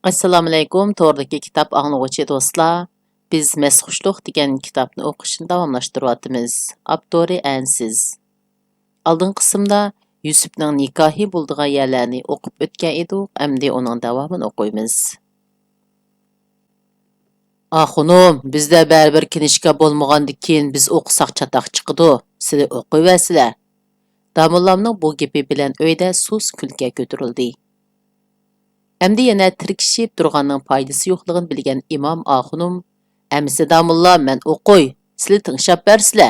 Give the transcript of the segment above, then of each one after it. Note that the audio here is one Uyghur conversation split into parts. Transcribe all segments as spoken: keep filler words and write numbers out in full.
ئەسسالامۇئەلەيكۇم، توردىكى كىتاب ئاڭلىغۇچى دوستلار. بىز مەستخۇشلۇق دېگەن كىتابنى ئوقۇشنى داۋاملاشتۇرۇۋاتىمىز. ئاپتورى ئەنسىز. ئالدىنقى قىسىمدا يۈسۈپنىڭ نىكاھى بولىدىغان يەرلەرنى ئوقۇپ ئۆتكەن ئىدۇق، ئەمدى ئۇنىڭ داۋامىنى ئوقۇيمىز. ئا خۇنۇم، بىزدە بەرىبىر كىنىشكا بولمىغاندىكىن بىز ئوقۇساق چاتاق چىقىدۇ، سىلى ئوقۇيۋەرسىلە. داموللامنىڭ بۇ گېپى بىلەن ئۆيدە سۇس كۈلكە كۆتۈرۈلدى. ئەمدى يەنە تىركىشىپ تۇرغاننىڭ پايدىسى يوقلۇقىنى بىلگەن ئىمام ئاخۇنۇم، ئەمىسە داموللا، مەن ئوقۇي، سىلى تىڭشاپ بەرسىلە،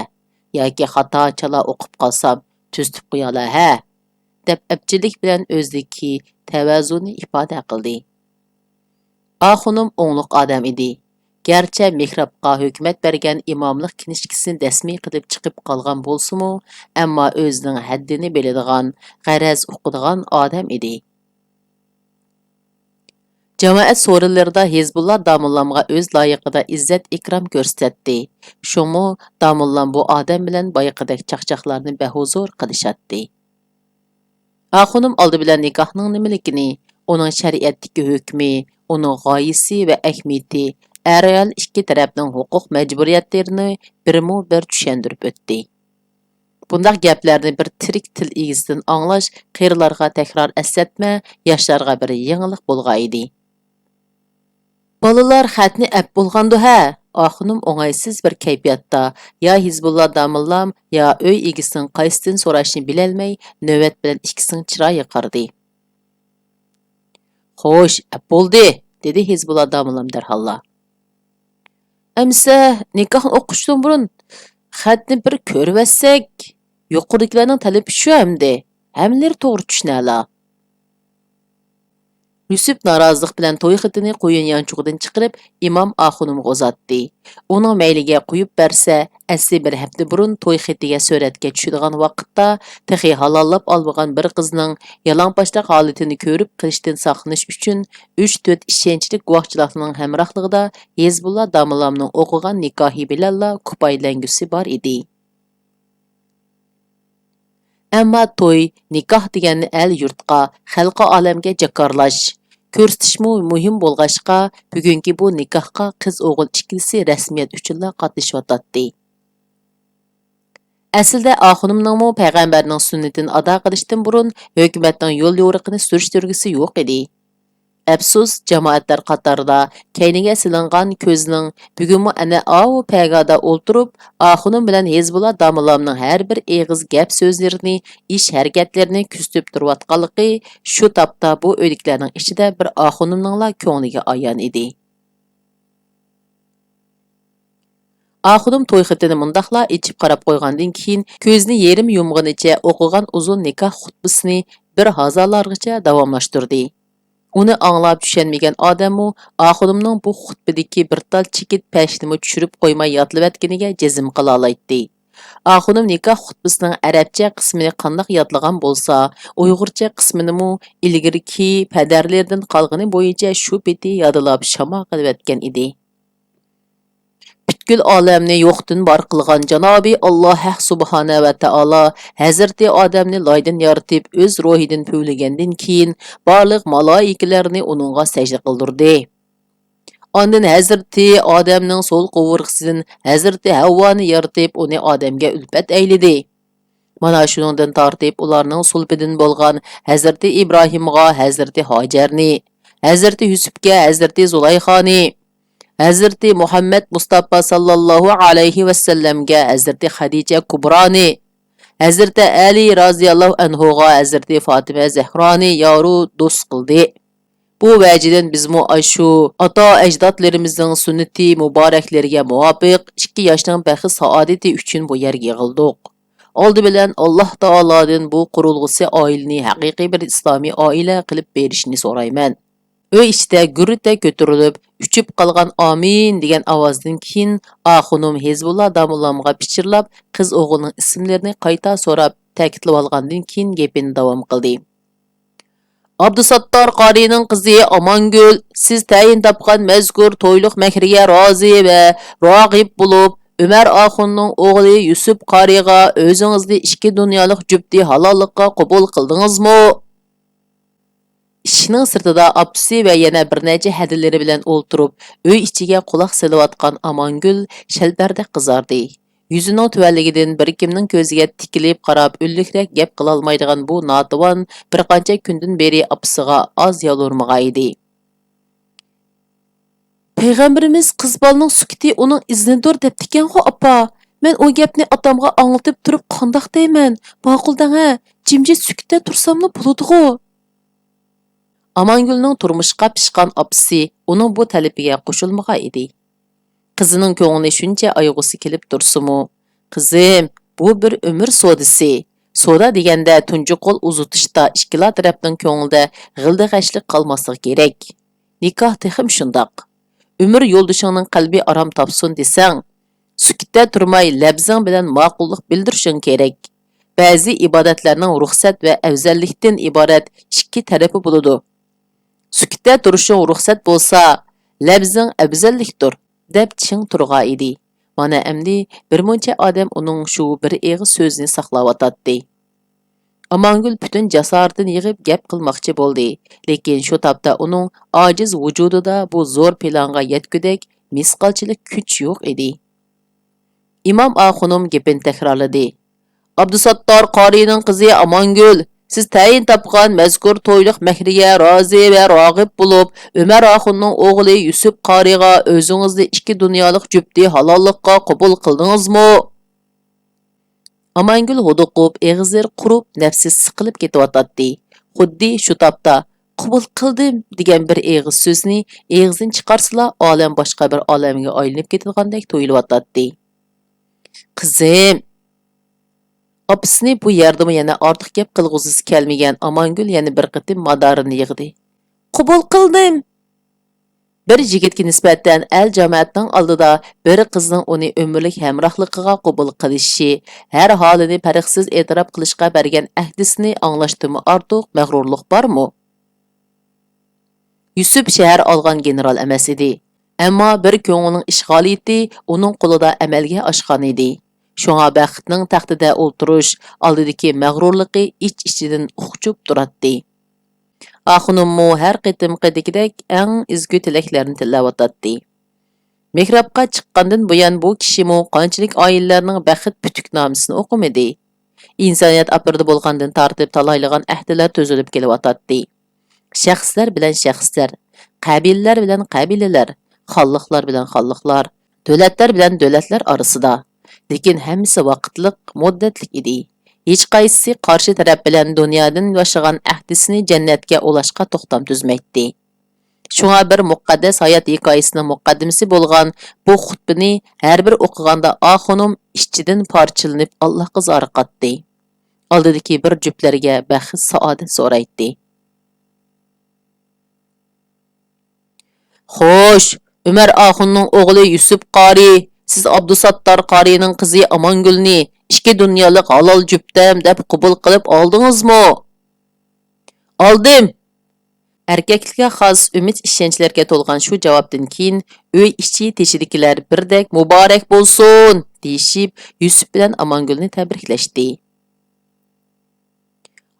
ياكى خاتا چالا ئوقۇپ قالسام تۈزىتىپ قويالا ھە، دەپ ئەپچىللىك بىلەن ئۆزىدىكى تەۋازۇنى ئىپادە قىلدى. ئاخۇنۇم ئوڭلۇق ئادەم ئىدى. گەرچە مېھرابقا ھۆكۈمەت بەرگەن ئىماملىق كىنىشكىسىنى دەسمىي قىلىپ چىقىپ قالغان بولسىمۇ، ئەمما ئۆزىنىڭ ھەددىنى بىلىدىغان، غەرەز ئۇقىدىغان ئادەم ئىدى. جامائەت سورۇنلىرىدا ھېزبۇللا داموللامغا ئۆز لايىقىدا ئىززەت-ئىكرام كۆرسىتەتتى. شۇڭىمۇ داموللام بۇ ئادەم بىلەن بايىقىدەك چاقچاقلارنى بەھۇزۇر قىلىشاتتى. ئاخۇنۇم ئالدى بىلەن نىكاھنىڭ نېمىلىكىنى، ئۇنىڭ شەرىئەتتىكى ھۆكمى، ئۇنىڭ غايىسى ۋە ئەھمىيىتى، ئەر-ئايال ئىككى تەرەپنىڭ ھوقۇق مەجبۇرىيەتلىرىنى بىرمۇ بىر چۈشەندۈرۈپ ئۆتتى. بۇنداق گەپلەرنى بىر تىرىك تىل ئىگىسىدىن ئاڭلاش قېرىلارغا تەكرار ئەسلەتمە، ياشلارغا بىر يېڭىلىق بولغانىدى. بالىلار خەتنى ئەپ بولغاندۇ ھە؟ ئاخۇنۇم ئوڭايسىز بىر كەيپىياتتا، يا ھېزبۇللا داموللام، يا ئۆي ئىگىسىنىڭ قايسىدىن سوراشنى بىلەلمەي، نۆۋەت بىلەن ئىككىسىنىڭ چىرايىغا قارىدى. خوش، ئەپ بولدى، دېدى ھېزبۇللا داموللام دەرھاللا. ئەمىسە، نىكاھنى ئوقۇشتىن بۇرۇن خەتنى بىر كۆرۈۋەتسەك، يۇقىرىدىكىلەرنىڭ تەلىپى شۇ ئەمدى، ھەممىلىرى توغرا چۈشىنەلا. يۈسۈپ نارازىلىق بىلەن توي خېتىنى قويۇن يانچۇقىدىن چىقىرىپ، ئىمام ئاخۇنۇمغا ئۇزاتتى. ئۇنىڭ مەيلىگە قويۇپ بەرسە، ئەسلى بىر ھەپتە بۇرۇن توي خېتىگە سۈرەتكە چۈشىدىغان ۋاقىتتا، تېخى ھالاللاپ ئالمىغان بىر قىزنىڭ يالاڭپاشلاق ھالىتىنى كۆرۈپ قېلىشتىن ساقلىنىش ئۈچۈن، ئۈچ-تۆت ئىشەنچلىك گۇۋاھچىلارنىڭ ھەمراھلىقىدا ھېزبۇللا داموللامنىڭ ئوقۇغان نىكاھى بىلەنلا كۇپايە لەڭگۈسى بار ئىدى. ئەمما توي، نىكاھ دېگەننى ئەل-يۇرتقا، خەلقى ئالەمگە جاكارلاش، كۆرسىتىشمۇ مۇھىم بولغاچقا، بۈگۈنكى بۇ نىكاھقا قىز-ئوغۇل ئىككىلىسى رەسمىيەت ئۈچۈنلا قاتنىشىۋاتاتتى. ئەسلىدە ئاخۇنۇمنىڭمۇ پەيغەمبەرنىڭ سۈننىتىنى ئادا قىلىشتىن بۇرۇن ھۆكۈمەتنىڭ يول يورۇقىنى سۈرۈشتۈرگۈسى يوق ئىدى. ئەپسۇس، جامائەتلەر قاتارىدا كەينىگە سېلىنغان كۆزنىڭ بۈگۈنمۇ ئەنە ئاۋۇ پەيگادا ئولتۇرۇپ، ئاخۇنۇم بىلەن ھېزبۇللا داموللامنىڭ ھەر بىر ئېغىز گەپ-سۆزلىرىنى، ئىش-ھەرىكەتلىرىنى كۆزىتىپ تۇرۇۋاتقانلىقى، شۇ تاپتا بۇ ئۆيدىكىلەرنىڭ ئىچىدە بىر ئاخۇنۇمنىڭلا كۆڭلىگە ئايان ئىدى. ئاخۇنۇم توي خېتىنى مۇنداقلا ئېچىپ قاراپ قويغاندىن كېيىن، كۆزىنى يېرىم يۇمغىنىچە ئوقۇغان ئۇزۇن نىكاھ خۇتبىسىنى بىر ھازالارغىچە داۋاملاشتۇردى. ئۇنى ئاڭلاپ چۈشەنمىگەن ئادەممۇ ئاخۇنۇمنىڭ بۇ خۇتبىدىكى بىر تال چېكىت پەشنىمۇ چۈشۈرۈپ قويماي يادلىۋەتكىنىگە جەزم قىلالايتتى. ئاخۇنۇم نىكاھ خۇتبىسىنىڭ ئەرەبچە قىسمىنى قانداق يادلىغان بولسا، ئۇيغۇرچە قىسمىنىمۇ ئىلگىرىكى پەدەرلىرىدىن قالغىنى بويىچە شۇ پېتى يادلاپ شاما قىلىۋەتكەن ئىدى. پۈتكۈل ئالەمنى يوقتىن بار قىلغان جانابى ئاللا ھەق سۇبھانە ۋە تائالا ھەزرىتى ئادەمنى لايدىن يارىتىپ، ئۆز روھىدىن پۈۋلىگەندىن كېيىن، بارلىق مالائىكىلەرنى ئۇنىڭغا سەجدە قىلدۇردى. ئاندىن ھەزرىتى ئادەمنىڭ سول قوۋۇرغىسىدىن ھەزرىتى ھەۋۋانى يارىتىپ، ئۇنى ئادەمگە ئۈلپەت ئەيلىدى. مانا شۇنىڭدىن تارتىپ ئۇلارنىڭ سۇلبىدىن بولغان ھەزرىتى ئىبراھىمغا ھەزرىتى ھاجەرنى، ھەزرىتى يۈسۈپكە ھەزرىتى زۇلايخانى، ھەزرىتى مۇھەممەد مۇستاپا ساللاللاھۇ ئەلەيھى ۋەسەللەمگە ھەزرىتى خەدىچە كۇبرانى، ھەزرىتى ئەلى رازىياللاھۇ ئەنھۇغا ھەزرىتى فاتىمە زەھرانى يارۇ دوست قىلدى. بۇ ۋەجىدىن بىزمۇ ئاشۇ ئاتا-ئەجدادلىرىمىزنىڭ سۈننىتى مۇبارەكلىرىگە مۇۋاپىق ئىككى ياشنىڭ بەخت-سائادىتى ئۈچۈن بۇ يەرگە يىغىلدۇق. ئالدى بىلەن ئاللاھ تائالادىن بۇ قۇرۇلغۇسى ئائىلىنى ھەقىقىي بىر ئىسلامىي ئائىلە قىلىپ بېرىشىنى سورايمەن. ئۆي ئىچىدە گۈررىتەك كۆتۈرۈلۈپ، ئۆچۈپ قالغان ئامىن دېگەن ئاۋازدىن كېيىن، ئاخۇنۇم ھېزبۇللا داموللامغا پىچىرلاپ، قىز-ئوغۇلنىڭ ئىسىملىرىنى قايتا سوراپ، تەكىتلىۋالغاندىن كېيىن گېپىنى داۋام قىلدى. ئابدۇساتتار قارىينىڭ قىزى ئامانگۈل، سىز تەيىن تاپقان مەزكۇر تويلۇق مەھرىگە رازى ۋە راغىب بولۇپ، ئۆمەر ئاخۇننىڭ ئوغلى يۈسۈپ قارىيغا ئۆزىڭىزنى ئىككى دۇنيالىق جۈپتى ھالاللىققا قوبۇل قىلدىڭىزمۇ؟ ئىشىكنىڭ سىرتىدا ئاپىسى ۋە يەنە بىر نەچچە ھەدىلىرى بىلەن ئولتۇرۇپ، ئۆي ئىچىگە قۇلاق سېلىۋاتقان ئامانگۈل شەلپەردەك قىزاردى. يۈزىنىڭ تۆۋەنلىكىدىن بىر كىمنىڭ كۆزىگە تىكىلىپ قاراپ ئۈنلۈكرەك گەپ قىلالمايدىغان بۇ ناتىۋان بىر قانچە كۈندىن بېرى ئاپىسىغا ئاز يالۋۇرمىغانىدى. پەيغەمبىرىمىز قىز بالىنىڭ سۈكۈتى ئۇنىڭ ئىزنىدۇر دەپتىكەنغۇ، ئاپا. مەن ئۇ گەپنى ئاتامغا ئاڭلىتىپ تۇرۇپ قانداق دەيمەن؟ ماقۇل دەڭە، جىمجىت سۈكۈتتە تۇرساملا بولىدىغۇ. ئامانگۈلنىڭ تۇرمۇشقا پىشقان ئاپىسى ئۇنىڭ بۇ تەلىپىگە قوشۇلمىغان ئىدى. قىزىنىڭ كۆڭلىنى شۇنچە ئايىغۇسى كېلىپ تۇرسىمۇ، قىزىم، بۇ بىر ئۆمۈر سودىسى. سودا دېگەندە تۇنجى قول ئۇزىتىشتا ئىككىلا تەرەپنىڭ كۆڭلىدە غىلدىغەچلىك قالماسلىقى كېرەك. نىكاھ تېخىمۇ شۇنداق. ئۆمۈر يولدىشىڭنىڭ قەلبى ئارام تاپسۇن دېسەڭ، سۈكۈتتە تۇرماي لەپزىڭ بىلەن ماقۇللۇق بىلدۈرۈشۈڭ كېرەك. بەزى ئىبادەتلەرنىڭ رۇخسەت ۋە ئەۋزەللىكتىن ئىبارەت ئىككى تەرىپى بولىدۇ. سۈكۈتتە تۇرۇشۇڭ رۇخسەت بولسا، لەپزىڭ ئەۋزەللىكتۇر، دەپ چىڭ تۇرغان ئىدى. مانا ئەمدى بىر مۇنچە ئادەم ئۇنىڭ شۇ بىر ئېغىز سۆزىنى ساقلاۋاتاتتى. ئامانگۈل پۈتۈن جاسارىتىنى يىغىپ گەپ قىلماقچى بولدى، لېكىن شۇ تاپتا ئۇنىڭ ئاجىز ۋۇجۇدىدا بۇ زور پىلانغا يەتكۈدەك مىسقالچىلىك كۈچ يوق ئىدى. ئىمام ئاخۇنۇم گېپىنى تەكرارلىدى. ئابدۇساتتار قارىينىڭ قىزى ئامانگۈل، سىز تەيىن تاپقان مەزكۇر تويلۇق مەھرىگە رازى ۋە راغىب بولۇپ، ئۆمەر ئاخۇننىڭ ئوغلى يۈسۈپ قارىيغا ئۆزىڭىزنى ئىككى دۇنيالىق جۈپتى ھالاللىققا قوبۇل قىلدىڭىزمۇ؟ ئامانگۈل ھودۇقۇپ، ئېغىزلىرى قۇرۇپ، نەپسى سىقىلىپ كېتىۋاتاتتى. خۇددى شۇ تاپتا «قوبۇل قىلدىم» دېگەن بىر ئېغىز سۆزنى ئېغىزدىن چىقارسىلا، ئالەم باشقا بىر ئالەمگە ئايلىنىپ كېتىدىغاندەك تۇيۇلۇۋاتاتتى. قىزىم! ئاپىسىنى بۇ يەردىمۇ يەنە ئارتۇق گەپ قىلغۇزىسى كەلمىگەن ئامانگۈل يەنە بىر قېتىم مادارىنى يىغدى. «قوبۇل قىلدىم!» بىر يىگىتكە نىسبەتەن ئەل جامائەتنىڭ ئالدىدا بىر قىزنىڭ ئۇنى ئۆمۈرلۈك ھەمراھلىقىغا قوبۇل قىلىشى، ھەر ھالىنى پەرقسىز ئېتىراپ قىلىشقا بەرگەن ئەھدىسىنى ئاڭلاشتىنمۇ ئارتۇق مەغرۇرلۇق بارمۇ؟ يۈسۈپ شەھەر ئالغان گېنېرال ئەمەس ئىدى. ئەمما بىر كۆڭۈلنىڭ ئىشغالىيىتى ئۇنىڭ قولىدا ئەمەلگە ئاشقان ئىدى. شۇڭا بەختنىڭ تەختىدە ئولتۇرۇش ئالدىدىكى مەغرۇرلۇقى ئىچ-ئىچىدىن ئۇقۇشۇپ تۇراتتى. ئاخۇنۇممۇ ھەر قېتىمقىدىكىدەك ئەڭ ئىزگۈ تىلەكلەرنى تىللەۋاتاتتى. مېھرابقا چىققاندىن بۇيان بۇ كىشىمۇ قانچىلىك ئائىلىلەرنىڭ بەخت پۈتۈكنامىسىنى ئوقۇمىدى. ئىنسانىيەت ئاپىرىدە بولغاندىن تارتىپ تالايلىغان ئەھدىلەر تۈزۈلۈپ كېلىۋاتاتتى. شەخسلەر بىلەن شەخسلەر، قەبىلىلەر بىلەن قەبىلىلەر، خانلىقلار بىلەن خانلىقلار، دۆلەتلەر بىلەن دۆلەتلەر ئارىسىدا. لېكىن ھەممىسى ۋاقىتلىق، مۇددەتلىك ئىدى. ھېچقايسىسى قارشى تەرەپ بىلەن دۇنيادىن ياشىغان ئەھدىسىنى جەننەتكە ئۇلاشقا توختام تۈزمەيتتى. شۇڭا بىر مۇقەددەس ھايات ھېكايىسىنىڭ مۇقەددىمىسى بولغان بۇ خۇتبىنى ھەر بىر ئوقۇغاندا ئاخۇنۇم ئىچىدىن پارچىلىنىپ ئاللاھقا زارىقاتتى. ئالدىدىكى بىر جۈپلەرگە بەخت، سائادەت سورايتتى. خوش، ئۆمەر ئاخۇننىڭ ئوغلى يۈسۈپ قارى، سىز ئابدۇساتتار قارىنىڭ قىزى ئامانگۈلنى ئىككى دۇنيالىق ھالال جۈپتەم دەپ قوبۇل قىلىپ ئالدىڭىزمۇ؟ ئالدىم! ئەركەكلىككە خاس ئۈمىد ئىشەنچلەرگە تولغان شۇ جاۋابتىن كېيىن، ئۆي ئىچى تېشىدىكىلەر بىردەك «مۇبارەك بولسۇن!» دېيىشىپ، يۈسۈپ بىلەن ئامانگۈلنى تەبرىكلەشتى.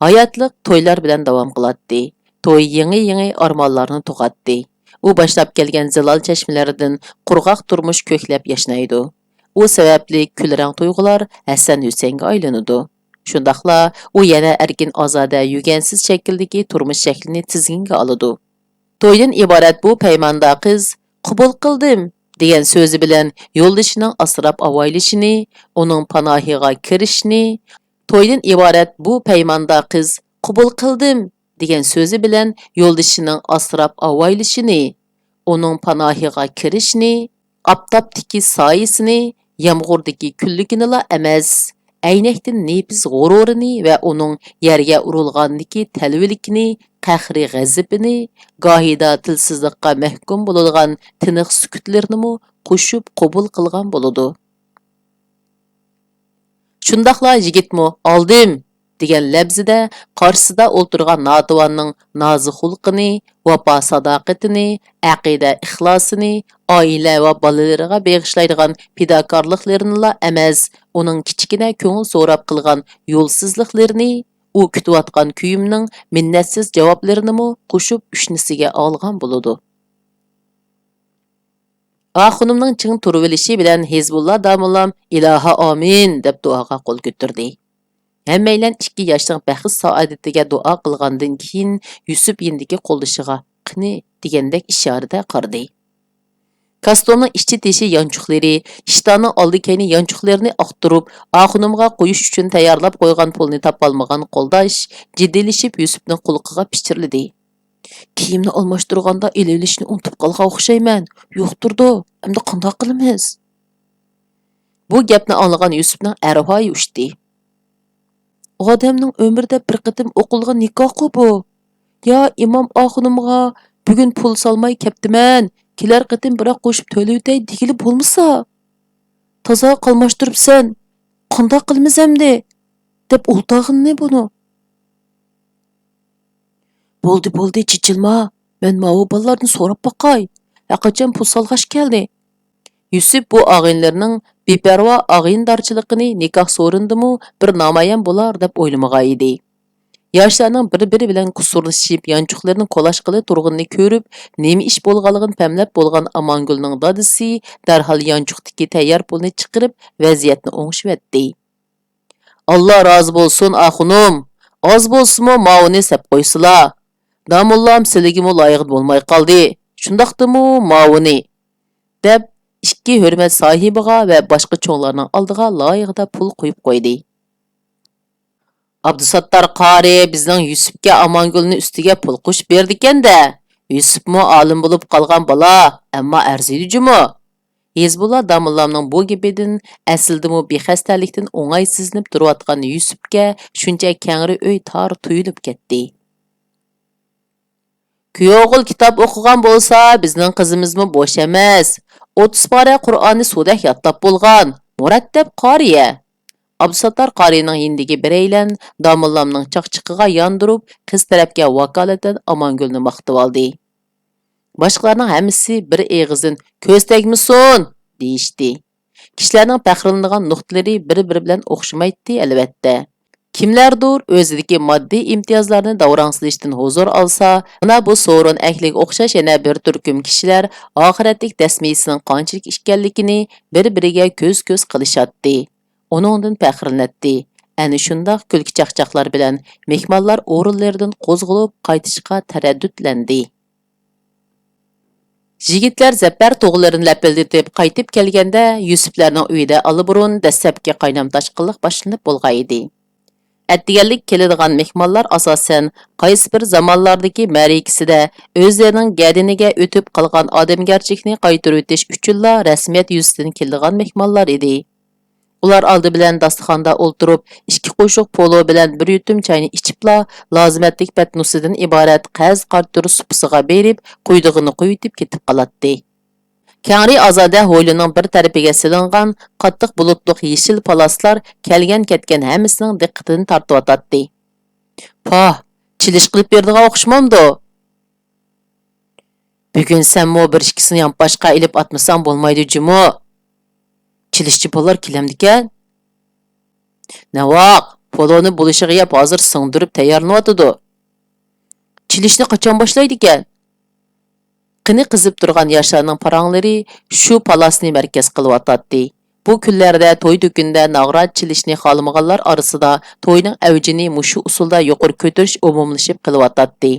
ھاياتلىق تويلار بىلەن داۋام قىلاتتى. توي يېڭى-يېڭى ئارمانلارنى تۇغاتتى. ئۇ باشلاپ كەلگەن زىلال چەشمىلەردىن قۇرغاق تۇرمۇش كۆكلەپ ياشنايدۇ. ئۇ سەۋەبلىك كۈلرەڭ تۇيغۇلار ھەسەن-ھۈسەنگە ئايلىنىدۇ. شۇنداقلا ئۇ يەنە ئەركىن-ئازادە، يۈگەنسىز شەكىلدىكى تۇرمۇش شەكلىنى تىزگىنگە ئالىدۇ. تويدىن ئىبارەت بۇ پەيماندا قىز «قوبۇل قىلدىم» دېگەن سۆزى بىلەن يولدىشىنىڭ ئاسراپ-ئاۋايلىشىنى، ئۇنىڭ پاناھىغا كىرىشنى، تويدىن ئىبارەت بۇ پەيماندا قىز «قوبۇل قىلدىم» دېگەن سۆزى بىلەن يولدىشىنىڭ ئاسراپ-ئاۋايلىشىنى، ئۇنىڭ پاناھىغا كىرىشنى، ئاپتاپتىكى سايىسىنى، يامغۇردىكى كۈنلۈكىنىلا ئەمەس، ئەينەكتىن نېپىز غۇرۇرىنى ۋە ئۇنىڭ يەرگە ئۇرۇلغاندىكى تەلۋىلىكىنى، قەھرىي غەزىپىنى، گاھىدا تىلسىزلىققا مەھكۇم بولىدىغان تىنىق سۈكۈتلىرىنىمۇ قوشۇپ قوبۇل قىلغان بولىدۇ. شۇنداقلا يىگىتمۇ «ئالدىم» دېگەن لەپزىدە قارشىسىدا ئولتۇرغان ناتىۋاننىڭ نازۇ خۇلقىنى، ۋاپا ساداقىتىنى، ئەقىدە ئىخلاسىنى، ئائىلە ۋە بالىلىرىغا بېغىشلايدىغان پىداكارلىقلىرىنىلا ئەمەس، ئۇنىڭ كىچىككىنە كۆڭۈل سوراپ قىلغان يولسىزلىقلىرىنى، ئۇ كۈتۈۋاتقان كۆيۈمنىڭ مىننەتسىز جاۋابلىرىنىمۇ قوشۇپ ئۈشنىسىگە ئالغان بولىدۇ. ئاخۇنۇمنىڭ چىڭ تۇرۇۋېلىشى بىلەن ھېزبۇللا داموللام «ئىلاھا ئامىن» دەپ دۇئاغا قول كۆتۈردى. ھەممەيلەن ئىككى ياشنىڭ بەخت سائادىتىگە دۇئا قىلغاندىن كېيىن، يۈسۈپ يېنىدىكى قولدىشىغا «قېنى» دېگەندەك ئىشارىدە قارىدى. كاستۇمنىڭ ئىچى-تېشى يانچۇقلىرى، ئىشتاننىڭ ئالدى-كەينى يانچۇقلىرىنى ئاختۇرۇپ، ئاخۇنۇمغا قويۇش ئۈچۈن تەييارلاپ قويغان پۇلنى تاپالمىغان قولداش جىددىيلىشىپ يۈسۈپنىڭ قۇلىقىغا پىچىرلىدى: «كىيىمنى ئالماشتۇرغاندا ئېلىۋېلىشنى ئۇنتۇپ قالغان ئوخشايمەن. يوقتۇردۇ. ئەمدى قانداق قىلىمىز؟» بۇ گەپنى ئاڭلىغان يۈسۈپنىڭ ئەر-ۋايى ئۇچتى. «ئادەمنىڭ ئۆمرىدە بىر قېتىم ئوقۇلغان نىكاھقۇ بۇ؟ يا ئىمام ئاخۇنۇمغا بۈگۈن پۇل سالماي كەپتىمەن، كېلەر قېتىم بىراق قوشۇپ تۆلىۋېتەي دېگىلى بولمىسا؟ تازا قالماشتۇرۇپسەن. قانداق قىلىمىز ئەمدى؟» دەپ ئولتۇرغىنىنى بۇنى. «بولدى، بولدى، چېچىلما. مەن ماۋۇ بالىلاردىن سوراپ باقاي. ھەرقاچان پۇل سالغاچ كەلدى.» يۈسۈپ بۇ ئاغىنىلىرىنىڭ بىپەرۋا ئاغىنىدارچىلىقىنى نىكاھ سورۇنىدىمۇ بىر نامايان بولار دەپ ئويلىمىغان ئىدى. ياشلارنىڭ بىر-بىرى بىلەن قۇسۇرلىشىپ، يانچۇقلىرىنى كولاشقىلى تۇرغىنىنى كۆرۈپ، نېمە ئىش بولغانلىقىنى پەملەپ بولغان ئامانگۈلنىڭ دادىسى دەرھال يانچۇقتىكى تەييار پۇلنى چىقىرىپ، ۋەزىيەتنى ئوڭشىۋەتتى. «ئاللا رازى بولسۇن، ئاخۇنۇم. ئاز بولسىمۇ ماۋۇنى سەپ قويسىلا. داموللام سىلىگىمۇ لايىق بولماي قالدى. شۇنداقتىمۇ ماۋۇنى» دەپ، ئىككى ھۆرمەت ساھىبىغا ۋە باشقا چوڭلارنىڭ ئالدىغا لايىقىدا پۇل قويۇپ قويدى. «ئابدۇساتتار قارى بىزنىڭ يۈسۈپكە ئامانگۈلنى ئۈستىگە پۇل قوشۇپ بېرىدىكەن-دە. يۈسۈپمۇ ئالىم بولۇپ قالغان بالا، ئەمما ئەرزىيدۇ جۇمۇ.» ھېزبۇللا داموللامنىڭ بۇ گېپىدىن ئەسلىدىمۇ بىخەستەلىكتىن ئوڭايسىزلىنىپ تۇرۇۋاتقان يۈسۈپكە شۇنچە كەڭرى ئۆي تار تۇيۇلۇپ كەتتى. «كۈيئوغۇل كىتاب ئوقۇغان بولسا، بىزنىڭ قىزىمىزمۇ بوش ئەمەس. ئوتتۇز پارە قۇرئاننى سۇدەك يادلاپ بولغان، مۇرەتتەپ قارىيە.» ئابدۇساتتار قارىينىڭ يېنىدىكى بىرەيلەن داموللامنىڭ چاقچىقىغا ياندۇرۇپ، قىز تەرەپكە ۋاكالىتەن ئامانگۈلنى ماختىۋالدى. باشقىلارنىڭ ھەممىسى بىر ئېغىزدىن «كۆز تەگمىسۇن!» دېيىشتى. كىشىلەرنىڭ پەخىرلىنىدىغان نۇقتىلىرى بىر-بىرى بىلەن ئوخشىمايتتى، ئەلۋەتتە. كىملەردۇر ئۆزىدىكى ماددىي ئىمتىيازلارنى داۋراڭ سېلىشتىن ھۇزۇر ئالسا، مانا بۇ سورۇن ئەھلىگە ئوخشاش يەنە بىر تۈركۈم كىشىلەر ئاخىرەتلىك دەسمىيىسىنىڭ قانچىلىك ئىكەنلىكىنى بىر-بىرىگە كۆز-كۆز قىلىشاتتى. ئۇنىڭدىن پەخىرلىنەتتى. ئەنە شۇنداق كۈلكە-چاقچاقلار بىلەن مېھمانلار ئورۇنلىرىدىن قوزغىلىپ قايتىشقا تەرەددۇتلەندى. يىگىتلەر زەپەر تۇغىلىرىنى لەپىلدىتىپ قايتىپ كەلگەندە، يۈسۈپلەرنىڭ ئۆيىدە ئاللىبۇرۇن دەسلەپكى قاينام-تاشقىنلىق باشلىنىپ بولغانىدى. ئەتىگەنلىك كېلىدىغان مېھمانلار ئاساسەن قايسى بىر زامانلاردىكى مەرىكىسىدە ئۆزلىرىنىڭ گەدىنىگە ئۆتۈپ قالغان ئادەمگەرچىلىكنى قايتۇرۇۋېتىش ئۈچۈنلا رەسمىيەت يۈزىسىدىن كېلىدىغان مېھمانلار ئىدى. ئۇلار ئالدى بىلەن داستىخاندا ئولتۇرۇپ، ئىككى قوشۇق پولۇ بىلەن بىر يۇتۇم چاينى ئىچىپلا، لازىمەتلىك پەتنۇسىدىن ئىبارەت قەز قارتۇر سۇپىسىغا بېرىپ، قۇيىدىغىنى قۇيۇۋېتىپ كېتىپ قالاتتى. كەڭرى ئازادە ھويلىنىڭ بىر تەرىپىگە سېلىنغان قاتتىق بۇلۇتلۇق يېشىل پالاسلار كەلگەن-كەتكەن ھەممىسىنىڭ دىققىتىنى تارتىۋاتاتتى. پاھ، چېلىش قىلىپ بېرىدىغان ئوخشىمامدۇ؟ بۈگۈن سەنمۇ بىر ئىككىسىنى يانپاشقا ئېلىپ ئاتمىساڭ بولمايدۇ جۇمۇ. چېلىشچى بالىلار كېلەمدىكەن؟ نەۋاق، پولۇنى بولۇشىغا يەپ ھازىر سىڭدۈرۈپ تەييارلىنىۋاتىدۇ. چېلىشنى قاچان باشلايدىكەن؟ قېنى قىزىپ تۇرغان ياشلارنىڭ پاراڭلىرى شۇ پالاسنى مەركەز قىلىۋاتاتتى. بۇ كۈنلەردە توي دۈكىنىدە ناغرا چېلىشنى خالىمىغانلار ئارىسىدا توينىڭ ئەۋجىنى مۇشۇ ئۇسۇلدا يۇقىرى كۆتۈرۈش ئومۇملىشىپ قېلىۋاتاتتى.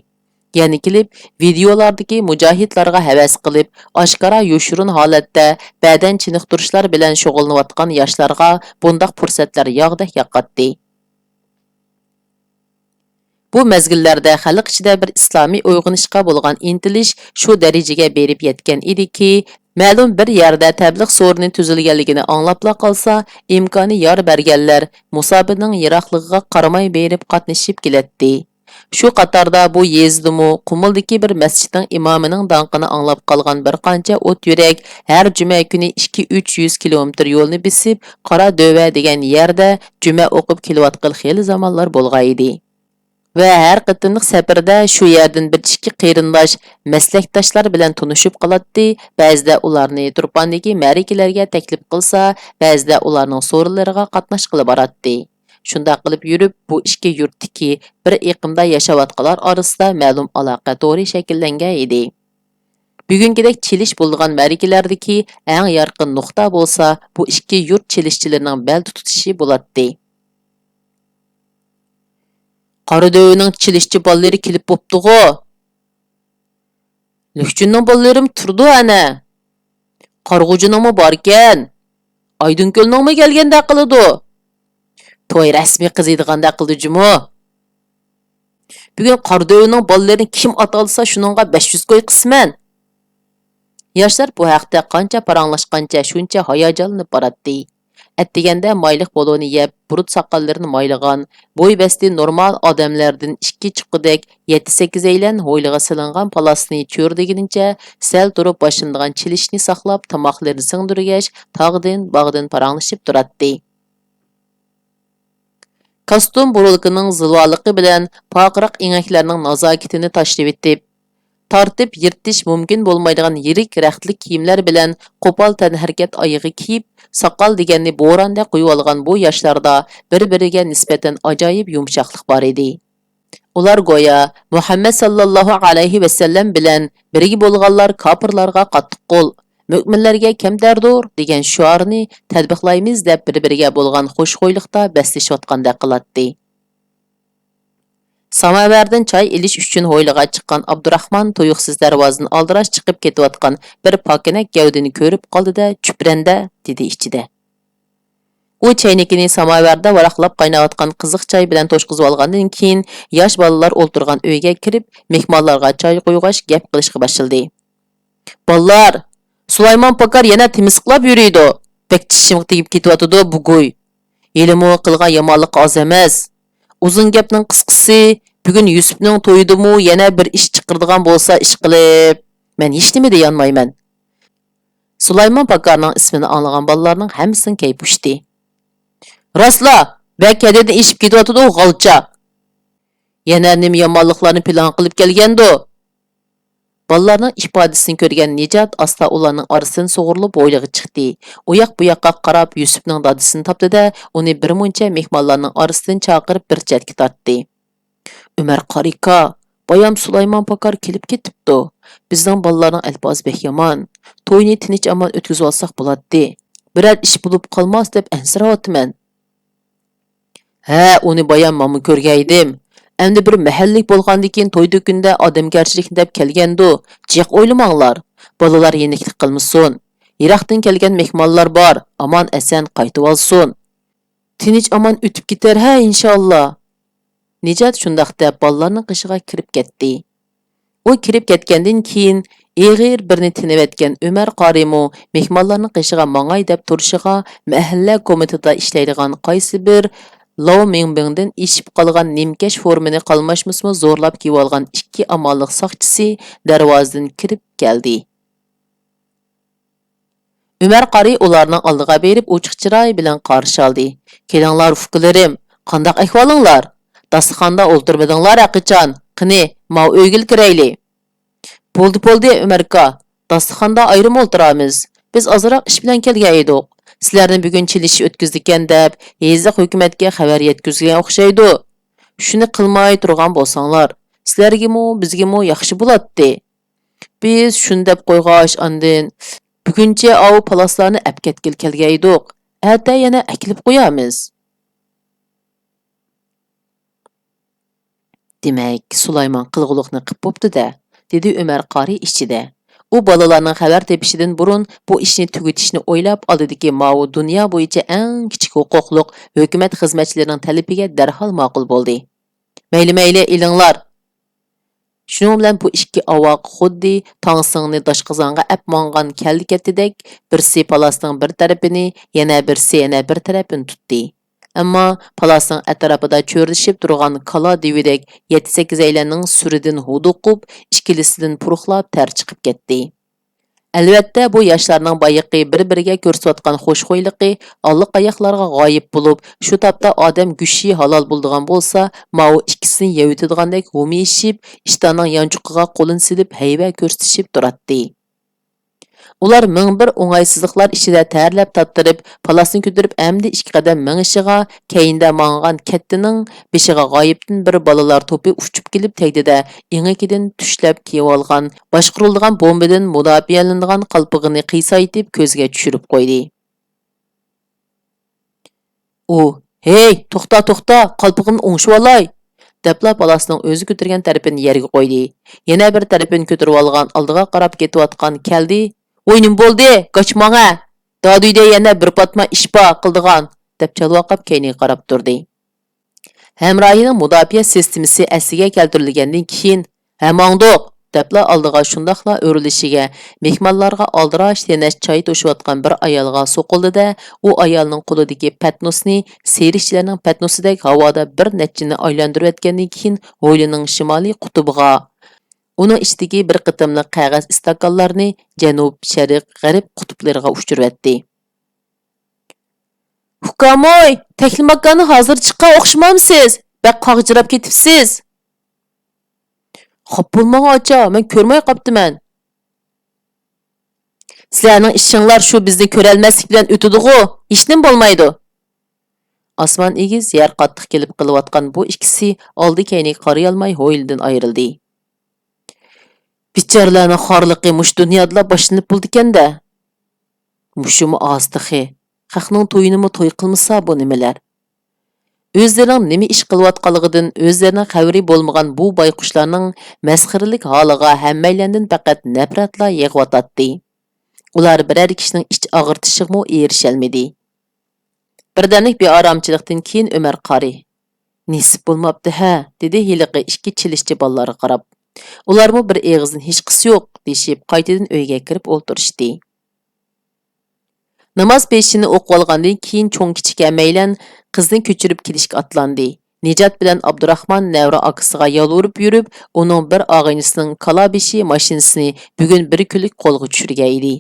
يەنە كېلىپ، ۋىدېئولاردىكى مۇجاھىدلارغا ھەۋەس قىلىپ، ئاشكارا يوشۇرۇن ھالەتتە بەدەن چېنىقتۇرۇشلار بىلەن شۇغۇللىنىۋاتقان ياشلارغا بۇنداق پۇرسەتلەر ياغدەك ياغقانتى. بۇ مەزگىللەردە خەلق ئىچىدە بىر ئىسلامىي ئويغىنىشقا بولغان ئىنتىلىش شۇ دەرىجىگە بېرىپ يەتكەن ئىدىكى، مەلۇم بىر يەردە تەبلىغ سورۇنى تۈزۈلگەنلىكىنى ئاڭلاپلا قالسا، ئىمكانى يار بەرگەنلەر مۇساپىنىڭ يىراقلىقىغا قارىماي بېرىپ قاتنىشىپ كېلەتتى. شۇ قاتاردا بۇ يېزىدىمۇ قۇمۇلدىكى بىر مەسچىتنىڭ ئىمامىنىڭ داڭقىنى ئاڭلاپ قالغان بىر قانچە ئوت يۈرەك ھەر جۈمە كۈنى ئىككى، ئۈچ يۈز كىلومېتىر يولنى بېسىپ، قارا دۆۋە دېگەن يەردە جۈمە ئوقۇپ كېلىۋاتقىلى خېلى زامانلار بولغانىدى. ۋە ھەر قېتىملىق سەپىرىدە شۇ يەردىن بىر ئىككى قېرىنداش، مەسلەكداشلار بىلەن تونۇشۇپ قالاتتى، بەزىدە ئۇلارنى تۇرپاندىكى مەرىكىلەرگە تەكلىپ قىلسا، بەزىدە ئۇلارنىڭ سورۇنلىرىغا قاتناشقىلى باراتتى. شۇنداق قىلىپ يۈرۈپ، بۇ ئىككى يۇرتتىكى بىر ئېقىمدا ياشاۋاتقانلار ئارىسىدا مەلۇم ئالاقە تورى شەكىللەنگەن ئىدى. بۈگۈنكىدەك چېلىش بولىدىغان مەرىكىلەردىكى ئەڭ يارقىن نۇقتا بولسا، بۇ ئىككى يۇرت چېلىشچىلىرىنىڭ بەلدە تۇتىشى بولاتتى. «قارا دۆۋىنىڭ چېلىشچى بالىلىرى كېلىپ بوپتىغۇ! لۈكچۈننىڭ بالىلىرىمۇ تۇرىدۇ ئەنە. قارىغۇجىنىڭمۇ باركەن. ئايدىنكۆلنىڭمۇ كەلگەندەك قىلىدۇ. توي رەسمىي قىزىيدىغاندەك قىلىدۇ جۇمۇ. بۈگۈن قارا دۆۋىنىڭ بالىلىرىنى كىم ئاتالىسا، شۇنىڭغا بەش يۈز كوي قىسىمەن.» ياشلار بۇ ھەقتە قانچە پاراڭلاشقانچە، شۇنچە ھاياجانلىنىپ باراتتى. ئەتىگەندە مايلىق پولۇنى يەپ، بۇرۇت ساقاللىرىنى مايلىغان، بوي بەستى نورمال ئادەملەردىن ئىككى چوققىدەك يەتتە سەككىزەيلەن ھويلىغا سېلىنغان پالاسنى چۆرىدىگىنىچە سەل تۇرۇپ باشلىنىدىغان چېلىشنى ساقلاپ، تاماقلىرىنى سىڭدۈرگەچ، تاغدىن، باغدىن پاراڭلىشىپ تۇراتتى. كاستيۇم بۇرۇلكىنىڭ زىلۋالىقى بىلەن پارقىراق ئېڭەكلەرنىڭ نازاكىتىنى تاشلىۋېتىپ، تارتىپ يىرتىش مۇمكىن بولمايدىغان يىرىك رەختلىك كىيىملەر بىلەن قوپال تەنھەرىكەت ئايىغى كىيىپ، ساقال دېگەننى بوراندەك قويۇۋالغان بۇ ياشلاردا بىر-بىرىگە نىسبەتەن ئاجايىپ يۇمشاقلىق بار ئىدى. ئۇلار گويا مۇھەممەد ساللاللاھۇ ئەلەيھى ۋەسەللەم بىلەن بىرگە بولغانلار كاپىرلارغا قاتتىق قول، مۆمىنلەرگە كەمتەردۇر دېگەن شوئارنى تەتبىقلايمىز دەپ بىر-بىرىگە بولغان خۇشخۇيلۇقتا بەسلىشىۋاتقاندەك قىلاتتى. ساماۋاردىن چاي ئېلىش ئۈچۈن ھويلىغا چىققان ئابدۇراخمان تۇيۇقسىز دەرۋازىدىن ئالدىراش چىقىپ كېتىۋاتقان بىر پاكىنەك گەۋدىنى كۆرۈپ قالدى-دە، «چۈپرەندە» دېدى ئىچىدە. ئۇ چەينىكىنى ساماۋاردا ۋاراقلاپ قايناۋاتقان قىزىق چاي بىلەن توشقۇزۇۋالغاندىن كېيىن، ياش بالىلار ئولتۇرغان ئۆيگە كىرىپ، مېھمانلارغا چاي قۇيغاچ، گەپ قىلىشقا باشلىدى. «بالىلار، سۇلايمان پاكار يەنە تىمىسقىلاپ يۈرىدۇ. بەك چىشىمغا تېگىپ كېتىۋاتىدۇ بۇ گۇي. ھېلىمۇ قىلغان يامانلىقى ئاز ئەمەس. ئۇزۇن گەپنىڭ قىسقىسى، بۈگۈن يۈسۈپنىڭ تويىدىمۇ يەنە بىر ئىش چىقىرىدىغان بولسا ئىشقىلىپ، مەن ھېچنېمە دېيەلمەيمەن.» سۇلايمان پاكارنىڭ ئىسمىنى ئاڭلىغان بالىلارنىڭ ھەممىسىنىڭ كەيپى ئۇچتى. «راستلا، بەك ھەددىدىن ئېشىپ كېتىۋاتىدۇ غالچا. يەنە نېمە يامانلىقلارنى پىلان قىلىپ كەلگەندۇ؟» بالىلارنىڭ ئىپادىسىنى كۆرگەن نىجات ئاستا ئۇلارنىڭ ئارىسىدىن سۇغۇرۇلۇپ ھويلىغا چىقتى. ئۇ ياق بۇ ياققا قاراپ يۈسۈپنىڭ دادىسىنى تاپتى-دە، ئۇنى بىر مۇنچە مېھمانلارنىڭ ئارىسىدىن چاقىرىپ بىر چەتكە تارتتى. «ئۆمەر قارىكا، بايام سۇلايمان پاكار كېلىپ كېتىپتۇ. بىزنىڭ بالىلارنىڭ ئەلپازى بەك يامان. توينى تىنچ-ئامان ئۆتكۈزۈۋالساق بولاتتى. بىرەر ئىش بولۇپ قالماس دەپ ئەنسىرەۋاتىمەن.» «ھە، ئۇنى بايام مانا كۆرگەيدىم. ئەمدى بىر مەھەللىلىك بولغاندىكىن توي-دۈكۈندە ئادەمگەرچىلىكنى دەپ كەلگەندۇ، جىق ئويلىماڭلار. بالىلار يېنىكلىك قىلمىسۇن. يىراقتىن كەلگەن مېھمانلار بار، ئامان-ئەسەن قايتىۋالسۇن. تىنچ-ئامان ئۆتۈپ كېتەر ھە، ئىنشاللا.» نىجات شۇنداق دەپ بالىلارنىڭ قېشىغا كىرىپ كەتتى. ئۇ كىرىپ كەتكەندىن كېيىن، ئېغىر بىرنى تىنىۋەتكەن ئۆمەر قارىمۇ مېھمانلارنىڭ قېشىغا ماڭاي دەپ تۇرۇشىغا، مەھەللە كومىتېتىدا ئىشلەيدىغان قايسى بىر لاۋ مىڭبىڭدىن ئېشىپ قالغان نىمكەش فورمىنى قالماشمىسىمۇ زورلاپ كىيىۋالغان ئىككى ئامانلىق ساقچىسى دەرۋازىدىن كىرىپ كەلدى. ئۆمەر قارى ئۇلارنىڭ ئالدىغا بېرىپ، ئوچۇق چىراي بىلەن قارشى ئالدى. «كېلىڭلار، ئۇكىلىرىم، قانداق ئەھۋالىڭلار؟ داستىخاندا ئولتۇرمىدىڭلار ھەقىچان. قېنى، ماۋۇ ئۆيگىلا كىرەيلى.» «بولدى، بولدى، ئۆمەركا، داستىخاندا ئايرىم ئولتۇرارمىز. بىز ئازراق ئىش بىلەن كەلگەن ئىدۇق. سىلەرنى بۈگۈن چېلىشىش ئۆتكۈزىدىكەن دەپ، يېزا ھۆكۈمەتكە خەۋەر يەتكۈزگەن ئوخشايدۇ. شۇنى قىلماي تۇرغان بولساڭلار، سىلەرگىمۇ، بىزگىمۇ ياخشى بولاتتى. بىز شۇنى دەپ قويغاچ، ئاندىن، بۈگۈنچە ئاۋۇ پالاسلارنى ئەپكەتكىلى كەلگەيدۇق. ئەتە يەنە ئەكېلىپ قويارمىز.» «دېمەك، سۇلايمان قىلغۇلۇقنى قىپ بوپتۇ-دە»، دېدى ئۆمەر قارى ئىچىدە. ئۇ بالىلارنىڭ خەۋەر تېپىشىدىن بۇرۇن بۇ ئىشنى تۈگىتىشنى ئويلاپ، ئالدىدىكى ماۋۇ دۇنيا بويىچە ئەڭ كىچىك ھوقۇقلۇق ھۆكۈمەت خىزمەتچىلىرىنىڭ تەلىپىگە دەرھال ماقۇل بولدى. «مەيلى، مەيلى، ئېلىڭلار.» شۇنىڭ بىلەن بۇ ئىككى ئاۋاق خۇددى تاڭ سىڭنى داشقازانغا ئەپ ماڭغان كەلدى-كەتتىدەك، بىرسى پالاسنىڭ بىر تەرىپىنى، يەنە بىرسى يەنە بىر تەرەپىنى تۇتتى. ئەمما پالاسنىڭ ئەتراپىدا چۆرىلىشىپ تۇرغان كالا دېۋىدەك يەتتە-سەككىزەيلەننىڭ سۈرىدىن ھودۇقۇپ، ئىككىلىسىدىن پۇرۇقلاپ تەر چىقىپ كەتتى. ئەلۋەتتە، بۇ ياشلارنىڭ بايىقى بىر-بىرىگە كۆرسىتىۋاتقان خۇشخۇيلۇقى ئاللىقاياقلارغا غايىب بولۇپ، شۇ تاپتا ئادەم گۆشى ھالال بولىدىغان بولسا، ماۋۇ ئىككىسىنى يەۋېتىدىغاندەك ھومىيىشىپ، ئىشتاننىڭ يانچۇقىغا قولىنى سېلىپ ھەيۋە كۆرسىتىشىپ تۇراتتى. ئۇلار مىڭ بىر ئوڭايسىزلىقلار ئىچىدە تەرلەپ تاتىرىپ، پالاسنى كۆتۈرۈپ ئەمدى ئىككى قەدەم مېڭىشىغا، كەينىدە ماڭغان كەتتىنىڭ بېشىغا غايىبتىن بىر بالىلار توپى ئۇچۇپ كېلىپ تەگدى-دە، ئېڭىكىدىن تۈشلەپ كىيىۋالغان، باشقۇرۇلىدىغان بومبىدىن مۇداپىئەلىنىدىغان قالپىقىنى قىيسايتىپ كۆزگە چۈشۈرۈپ قويدى. ئۇ، «ھېي، توختا، توختا، قالپىقىمنى ئوڭشىۋالاي!» دەپلا پالاسنىڭ ئۆزى كۆتۈرگەن تەرىپىنى يەرگە قويدى. يەنە بىر تەرىپىنى كۆتۈرۈۋالغان ئالدىغا قاراپ كېتىۋاتقان كەلدى، «ۋوي، نېمە بولدى؟ گاچ ماڭە! دادۈيدە يەنە بىر پاتما ئىش بار قىلىدىغان!» دەپ چالۋاقاپ كەينىگە قاراپ تۇردى. ھەمراھىنىڭ مۇداپىئە سىستېمىسى ئەسلىگە كەلتۈرۈلگەندىن كېيىن، «ھە، ماڭدۇق!» دەپلا ئالدىغا شۇنداقلا ئۆرۈلۈشىگە، مېھمانلارغا ئالدىراش تېنەش چاي توشۇۋاتقان بىر ئايالغا سوقۇلدى-دە، ئۇ ئايالنىڭ قولىدىكى پەتنۇسنى سېرىقچىلارنىڭ پەتنۇسىدەك ھاۋادا بىر نەچچىنى ئايلاندۇرۇۋەتكەندىن كېيىن، ھويلىنىڭ شىمالىي قۇتۇبىغا، ئۇنىڭ ئىچىدىكى بىر قېتىملىق قەغەز ئىستاكانلارنى جەنۇب، شەرق، غەرب قۇتۇپلىرىغا ئۇچۇرۇۋەتتى. «ئۇكامۇي، تەكلىماكاننى ھازىر چىققان ئوخشىمامسىز؟ بەك قاغجىراپ كېتىپسىز.» «خاپا بولماڭ ئاچا، مەن كۆرمەي قاپتىمەن.» «سىلەرنىڭ ئىشىڭلار شۇ بىزنى كۆرەلمەسلىك بىلەن ئۆتىدىغۇ، ھېچنېمە بولمايدۇ.» ئاسمان ئېگىز، يەر قاتتىق كېلىپ قېلىۋاتقان بۇ ئىككىسى ئالدى كەينىگە قارىيالماي ھويلىدىن ئايرىلدى. «بىچارىلەرنىڭ خارلىقى مۇشۇ دۇنيادىلا باشلىنىپ بولىدىكەن-دە.» «مۇشۇمۇ ئاز تېخى. خەقنىڭ تويىنىمۇ توي قىلمىسا بۇ نېمىلەر؟» ئۆزلىرىنىڭ نېمە ئىش قىلىۋاتقانلىقىدىن ئۆزلىرىنىڭ خەۋىرى بولمىغان بۇ بايقۇشلارنىڭ مەسخىرىلىك ھالىغا ھەممەيلەندىن پەقەت نەپرەتلا يېغىۋاتاتتى. ئۇلار بىرەر كىشىنىڭ ئىچ ئاغرىتىشىغىمۇ ئېرىشەلمىدى. بىردەملىك بىئارامچىلىقتىن كېيىن ئۆمەر قارى، «نېسىپ بولماپتۇ ھە» دېدى ھېلىقى ئىككى چېلىشچى بالىلارغا قاراپ. ئۇلارمۇ بىر ئېغىزدىن ھېچقىسى يوق دېيىشىپ، قايتىدىن ئۆيگە كىرىپ ئولتۇرۇشتى. ناماز پېشىنى ئوقۇۋالغاندىن كېيىن چوڭ-كىچىك ھەممەيلەن قىزنى كۆچۈرۈپ كېلىشكە ئاتلاندى. نىجات بىلەن ئابدۇراخمان نەۋرە ئاكىسىغا يالۋۇرۇپ يۈرۈپ، ئۇنىڭ بىر ئاغىنىسىنىڭ كالا بېشى ماشىنىسىنى بۈگۈن بىر كۈنلۈك قولغا چۈشۈرگەن ئىدى.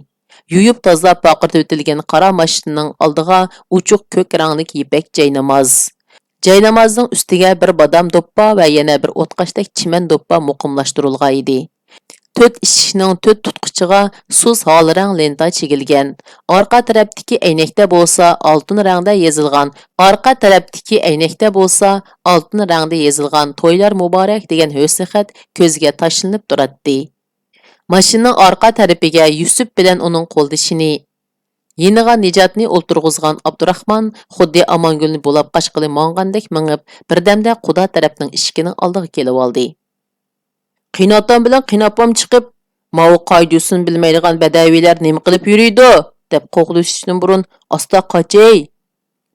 يۇيۇپ تازىلاپ پارقىرىتىۋېتىلگەن قارا ماشىنىنىڭ ئالدىغا ئوچۇق كۆك رەڭلىك يىپەك جايناماز، جاينامازنىڭ ئۈستىگە بىر بادام دوپپا ۋە يەنە بىر ئوتقاشتەك چىمەن دوپپا مۇقىملاشتۇرۇلغان ئىدى. تۆت ئىشىكنىڭ تۆت تۇتقۇچىغا سۇس ھال رەڭ لېنتا چىگىلگەن. ئارقا تەرەپتىكى ئەينەكتە بولسا ئالتۇن رەڭدە يېزىلغان، ئارقا تەرەپتىكى ئەينەكتە بولسا ئالتۇن رەڭدە يېزىلغان «تويلار مۇبارەك» دېگەن ھۆسنى خەت كۆزگە تاشلىنىپ تۇراتتى. ماشىنىنىڭ ئارقا تەرىپىگە يۈسۈپ بىلەن ئۇنىڭ قولدىشىنى، يېنىغا نىجاتنى ئولتۇرغۇزغان ئابدۇراخمان خۇددى ئامانگۈلنى بولاپ قاچقىلى ماڭغاندەك مېڭىپ، بىردەمدە قۇدا تەرەپنىڭ ئىشىكىنىڭ ئالدىغا كېلىۋالدى. «قېيىنئاتام بىلەن قېيىنئاپام چىقىپ، ماۋۇ قائىدە-يوسۇن بىلمەيدىغان بەدەۋىيلەر نېمە قىلىپ يۈرىدۇ؟» دەپ قوغلىشىشتىن بۇرۇن، «ئاستا قاچەي!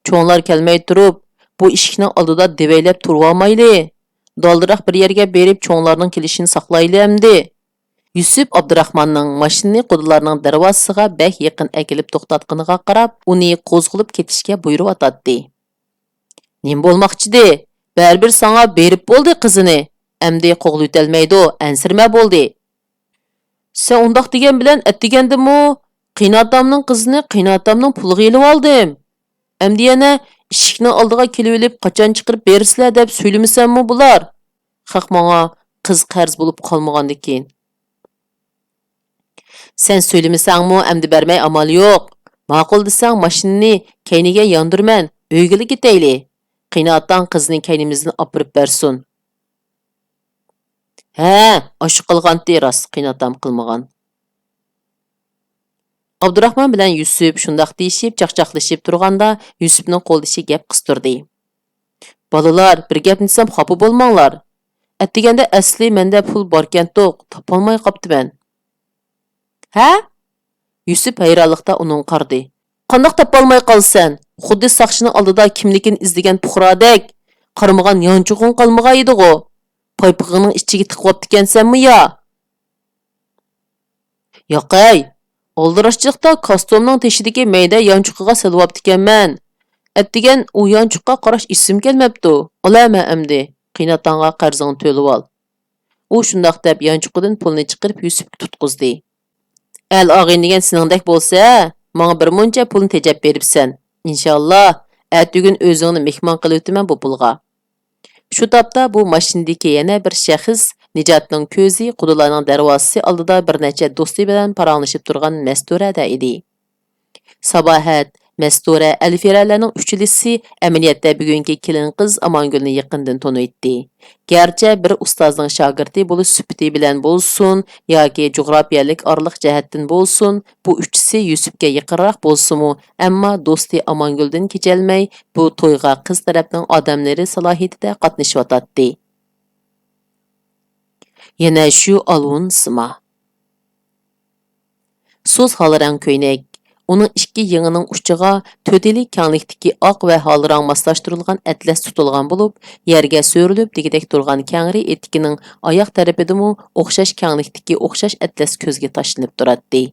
چوڭلار كەلمەي تۇرۇپ، بۇ ئىشىكنىڭ ئالدىدا دېۋەيلەپ تۇرۇۋالمايلى! دالدىراق بىر يەرگە بېرىپ، چوڭلارنىڭ كېلىشىنى ساقلايلى ئەمدى!» يۈسۈپ ئابدۇراخماننىڭ ماشىنىنى قۇدىلارنىڭ دەرۋازىسىغا بەك يېقىن ئەكېلىپ توختاتقىنىغا قاراپ، ئۇنى قوزغىلىپ كېتىشكە بۇيرۇۋاتاتتى. «نېمە بولماقچىدى؟ بەرىبىر ساڭا بېرىپ بولدى قىزىنى. ئەمدى قوغلىۋېتەلمەيدۇ، ئەنسىرىمە بولدى.» «سەن ئۇنداق دېگەن بىلەن، ئەتىگەندىمۇ قېيىنئاتامنىڭ قىزىنى قېيىنئاتامنىڭ پۇلىغا ئېلىۋالدىم. ئەمدى يەنە ئىشىكنىڭ ئالدىغا كېلىۋېلىپ، قاچان چىقىرىپ بېرىسىلەر دەپ سۆيلىمىسەممۇ بولار. خەق ماڭا قىز قەرز بولۇپ قالمىغاندىكىن.» «سەن سۆيلىمىسەڭمۇ ئەمدى بەرمەي ئامال يوق. ماقۇل دېسەڭ ماشىنىنى كەينىگە ياندۇرىمەن، ئۆيگىلا كېتەيلى. قېيىنئاتاڭ قىزنى كەينىمىزدىن ئاپىرىپ بەرسۇن.» «ھە، ئاشۇ قىلغانتى راست، قېيىنئاتام قىلمىغان.» ئابدۇراخمان بىلەن يۈسۈپ شۇنداق دېيىشىپ، چاقچاقلىشىپ تۇرغاندا، يۈسۈپنىڭ قولدىشى گەپ قىستۇردى. «بالىلار، بىر گەپنى دېسەم خاپا بولماڭلار. ئەتىگەندە ئەسلى مەندە پۇل باركەنتۇق، تاپالماي قاپتىمەن.» «ھە؟» يۈسۈپ ھەيرانلىقتا ئۇنىڭغا قارىدى. «قانداق تاپالماي قالىسەن؟ خۇددى ساقچىنىڭ ئالدىدا كىملىكىنى ئىزدىگەن پۇقرادەك. قارىمىغان يانچۇقۇڭ قالمىغايدىغۇ. پايپىقىڭنىڭ ئىچىگە تىقىۋاپتىكەنسەنمۇ يا؟» «ياقەي، ئالدىراشچىلىقتا كاستيۇمنىڭ تېشىدىكى مەيدە يانچۇقىغا سېلىۋاپتىكەنمەن. ئەتىگەن ئۇ يانچۇققا قاراش ئېسىمگە كەلمەپتۇ. ئالە مە ئەمدى، قېيىنئاتاڭغا قەرزىڭنى تۆلىۋال.» ئۇ شۇنداق دەپ يانچۇقىدىن پۇلنى چىقىرىپ يۈسۈپكە تۇتقۇزدى. «ئەل ئاغىنە دېگەن سېنىڭدەك بولسا، ماڭا بىر مۇنچە پۇلنى تېجەپ بېرىپسەن. ئىنشاللا، ئەتىگۈن ئۆزۈڭنى مېھمان قىلىۋېتىمەن بۇ پۇلغا.» شۇ تاپتا بۇ ماشىنىدىكى يەنە بىر شەخس نىجاتنىڭ كۆزى قۇدىلارنىڭ دەرۋازىسى ئالدىدا بىر نەچچە دوستى بىلەن پاراڭلىشىپ تۇرغان مەستۇرەدە ئىدى. ساباھەت، مەستۇرە، ئەلفىرەلەرنىڭ ئۈچىلىسى ئەمەلىيەتتە بۈگۈنكى كېلىن قىز ئامانگۈلنى يېقىندىن تونۇيتتى. گەرچە بىر ئۇستازنىڭ شاگىرتى بولۇش سۈپىتى بىلەن بولسۇن ياكى جۇغراپىيەلىك ئارىلىق جەھەتتىن بولسۇن، بۇ ئۈچىسى يۈسۈپكە يېقىنراق بولسىمۇ، ئەمما دوستى ئامانگۈلدىن كېچەلمەي بۇ تويغا قىز تەرەپنىڭ ئادەملىرى سالاھىيىتىدە قاتنىشىۋاتاتتى. يەنە شۇ ئالۋۇن سىما. سۇس ھالرەڭ كۆينەك. ئۇنىڭ ئىككى يېڭىنىڭ ئۇچىغا تۆت ئېلى كەڭلىكتىكى ئاق ۋە ھالرەڭ ماسلاشتۇرۇلغان ئەتلەس تۇتۇلغان بولۇپ، يەرگە سۆرىلىپ دېگۈدەك تۇرغان كەڭرى ئېتىكىنىڭ ئاياق تەرىپىدىمۇ ئوخشاش كەڭلىكتىكى ئوخشاش ئەتلەس كۆزگە تاشلىنىپ تۇراتتى.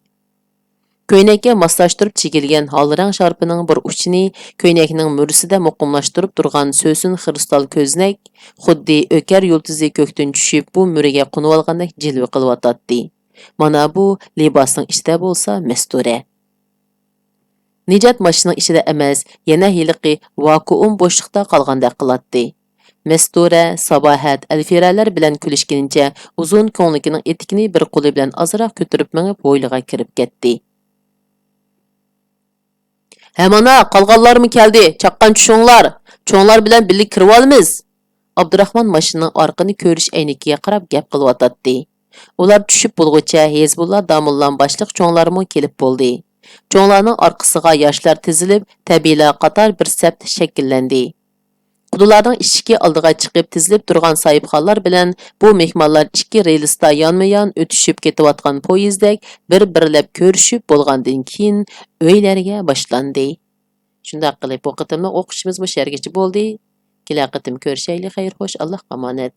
كۆينەككە ماسلاشتۇرۇپ چىگىلگەن ھالرەڭ شارپىنىڭ بىر ئۇچىنى كۆينەكنىڭ مۈرىسىدە مۇقىملاشتۇرۇپ تۇرغان سۆسۈن خرۇستال كۆزنەك، خۇددى ئۆكەر يۇلتۇزى كۆكتىن چۈشۈپ، بۇ مۈرىگە قونۇۋالغاندەك جىلۋە قىلىۋاتاتتى. مانا بۇ لىباسنىڭ ئىچىدە بولسا مەستۇرە. نىجات ماشىنىنىڭ ئىچىدە ئەمەس، يەنە ھېلىقى ۋاكۇئۇم بوشلۇقتا قالغاندەك قىلاتتى. مەستۇرە، ساباھەت، ئەلفىرەلەر بىلەن كۈلۈشكىنىچە ئۇزۇن كۆڭلىكىنىڭ ئېتىكىنى بىر قولى بىلەن ئازراق كۆتۈرۈپ مېڭىپ ھويلىغا كىرىپ كەتتى. ھە مانا، قالغانلارمۇ كەلدى، چاققان چۈشۈڭلار، چوڭلار بىلەن بىللە كىرىۋالىمىز. ئابدۇراخمان ماشىنىنىڭ ئارقىنى كۆرۈش ئەينىكىگە قاراپ گەپ قىلىۋاتاتتى. ئۇلار چۈشۈپ بولغۇچە ھېزبۇللا داموللام باشلىق چوڭلارمۇ كېلىپ بولدى. چوڭلارنىڭ ئارقىسىغا ياشلار تىزىلىپ، تەبىئىيلا قاتار بىر سەپتە شەكىللەندى. قۇدىلارنىڭ ئىشىكى ئالدىغا چىقىپ تىزىلىپ تۇرغان ساھىبخانلار بىلەن بۇ مېھمانلار ئىككى رېلىستا يانمۇ يان ئۆتۈشۈپ كېتىۋاتقان پويىزدەك بىر بىرلەپ كۆرۈشۈپ بولغاندىن كېيىن ئۆيلەرگە باشلاندى. شۇنداق قىلىپ بۇ قېتىملىق ئوقۇشىمىز مۇشۇ يەرگىچە بولدى. كېلەر قېتىم كۆرۈشەيلى، خەير خوش، ئاللاھقا ئامانەت.